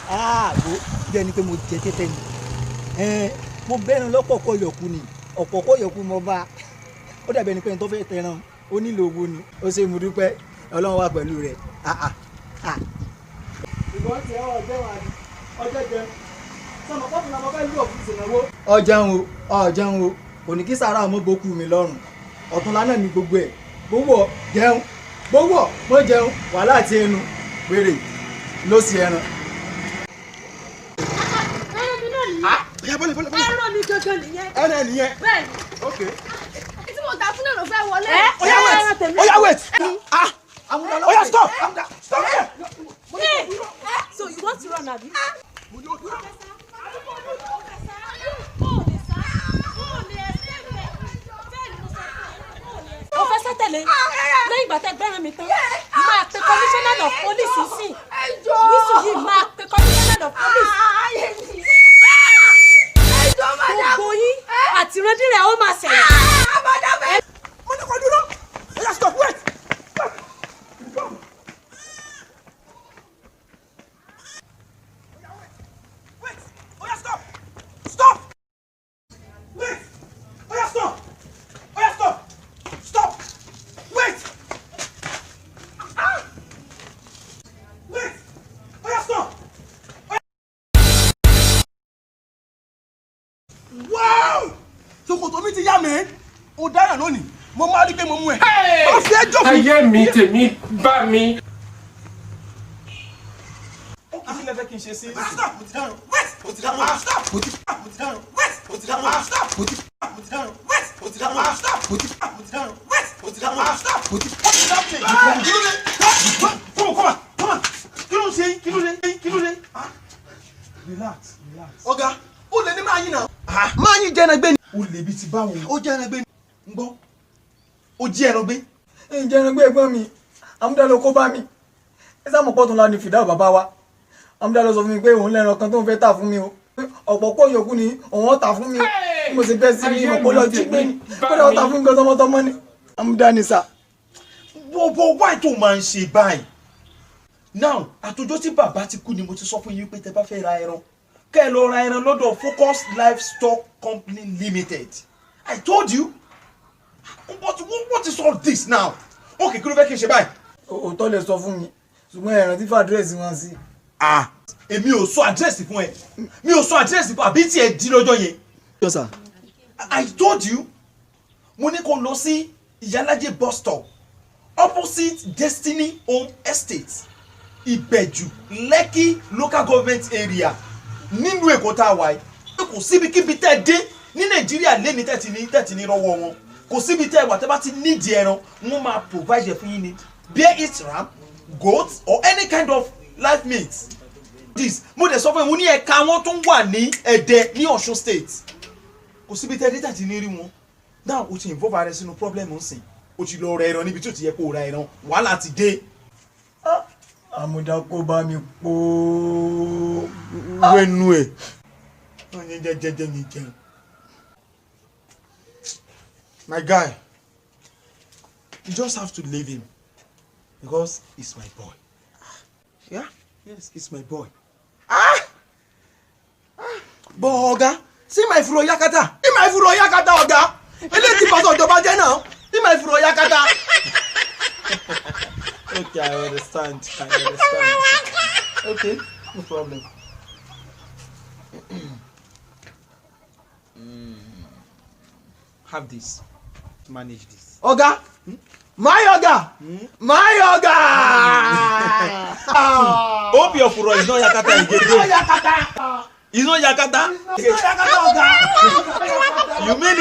Ààbò bí ẹni pé mo jẹ tẹ́tẹ́ ni. Mo bẹ́ran lọ́pọ̀ kọ́ yọ̀kú ni, ọ̀pọ̀ kọ́ yọ̀kú mo bá. Ó dàbí ẹni pé ẹni tó fẹ́ tẹran ó nílò owó ni. Ó ṣe, mo dúpẹ́, Ọlọ́run wà pẹ̀lú rẹ̀. Ìbọn tiẹ̀ ọjọ́ wà ní ọjọ́ jẹun sọmọ pọ́pù náà mo fẹ́ lù ọ̀fun ìṣèlówó. Ọjẹun o, ọjẹun o, kò ní kí sàrà ọmọ bókú mi lọ́rùn. Ọ̀túnla náà ni gbogbo ẹ̀. Gbowó jẹun, gbowó mo jẹun, wàhálà àti ẹnu wèrè ló sì ẹran. Ẹran mi náà nìyẹn. Bọ́lẹ̀, bọ́lẹ̀, bọ́lẹ̀. Ẹran mi gangan nìyẹn. Ẹran nìyẹn. Bẹ́ẹ̀ ni. Ok. Tí mo ta fún náà ló fẹ́ wọlé. Oya, wait. Oya, wait. Ah, oya, stop, stop here. So you want to run, abi? O fẹ́ sá tẹ̀lé lẹ́yìn ìgbà tẹ́ gbẹ́ràn mi tán. Máa pe commissioner of police sí wíṣù yìí, máa pe commissioner of police. Gbogbo yín àti ìrandíran ó máa ṣẹlẹ̀. Mo ní kó dúró. Oya, stop, wait. Stop. Wait. Oya, stop. Stop. Wait. Oya, stop. Oya, stop. Stop. Wait. Ah. Wait. Oya, stop. Oya. Wow! Ṣòkòtò mi ti yá mi. O dára lónìí. Mo máa rí pé mo mú ẹ. Má fi ẹjọ́ fún. Ayé mi, tèmi bá mi. Ó kì í sílẹ̀ fẹ́ kí n ṣe sí. Stop! Mo ti dáràn. Wait! Mo ti dáràn. Stop! Mo ti dáràn. Wait! Mo ti dáràn. Stop! Mo ti dáràn. Wait! Mo ti dáràn. Stop! Mo ti dáràn. Wait! Mo ti dáràn. Stop! What is happening? Kí ló dé? Come on, come on, come on. Kí ló ń ṣe yín? Kí ló dé? Kí ló dé? Relax, relax. Ọ̀gá, ó lè ní máa yín náà. Máa yín jẹ́ ẹran gbé ni. O lè bi ti báwo? Ó jẹ́ ẹran gbé ni. Ń gbọ́. O jí ẹran gbé. Ǹjẹ́ ẹran gbé ẹ̀gbọ́n mi, Amúdá ló kó bá mi. Ẹ sáà mọ̀ pọ́tún la ní fìdá bàbá wa. Amúdá ló sọ fún mi pé òun lẹ́ran kan tó ń fẹ́ tà fún mi o. Ọ̀pọ̀ kó yòókù ni òun ó tà fún mi o. Bí mo ṣe bẹ́ sí mi, mọ̀ pé ó lọ jí gbé ni. Kódà ó tà fún mi gan tọmọtọmọ ni. Amúdá ni sà. Bọ̀bọ̀, why tó máa ń ṣe báyìí? Now, àtọjọ́ tí bàbá ti kú ni mo ti sọ fún yín pé tẹ bá fẹ́ ra ẹran, kẹ́ ẹ lọ ra ẹran lọ́dọ̀ Focus Livestock Company Limited. I told you. But what is all this now? Okay, kí ló fẹ́ kí n ṣe báyìí? Òótọ́ lè sọ fún mi, ṣùgbọ́n ẹ̀ràn tí fàdírẹ́sì wọn sí. Ah, èmi ò sọ àdírẹ́sì fún ẹ. Mi ò sọ àdírẹ́sì fún àbí tí ẹ di lọ́jọ́ yẹn. Yes, sir. I told you. Mo ní kó lọ sí Ìyálájé bus stop, opposite Destiny Home Estate, Ìbẹ̀jù, Lekki Local Government Area, nínú Èkó tá a wà yìí. Kò síbikíbi tẹ́ ẹ dé ní Nàìjíríà lẹ́ni tẹ́ ti ní rọ́wọ́ wọn. Kò síbi tẹ́ ẹ wà, tẹ́ bá ti nídìí ẹran, wọ́n máa provide ẹ̀ fún yín ni, be it ram, goat or any kind of live meat. This mo dẹ̀ sọ fún yín, mo ní ẹ̀ka wọn tún wà ní Ẹdẹ ní Ọ̀ṣun State. Kò síbi tẹ́ ẹ dé tẹ́ ti ní rí wọn. Now, o ti involve ara ẹ sínú problem nsìn. O ti lọ ra ẹran níbi tí o ti yẹ kó o ra ẹran, wàhálà ti dé. Àmúdá kó bá mi pọ̀. Wẹnu ẹ jẹjẹjẹjẹ ní jẹun. My guy, you just have to leave him because he's my boy. Yeah, yes, he's my boy. Ah ah, but ọ̀gá, see my furo yakata, see my furo yakata. Ọ̀gá, eléyìí ti pàṣẹ ìjọba jẹ́ náà. See my furo yakata. Okay, I understand, I understand. Okay, no problem. Have this, manage this. Ọ̀gá, my ọ̀gá, my ọ̀gá. Hope your furo is not yakata again. It's not yakata. It's not yakata. It's not yakata, ọ̀gá. You mean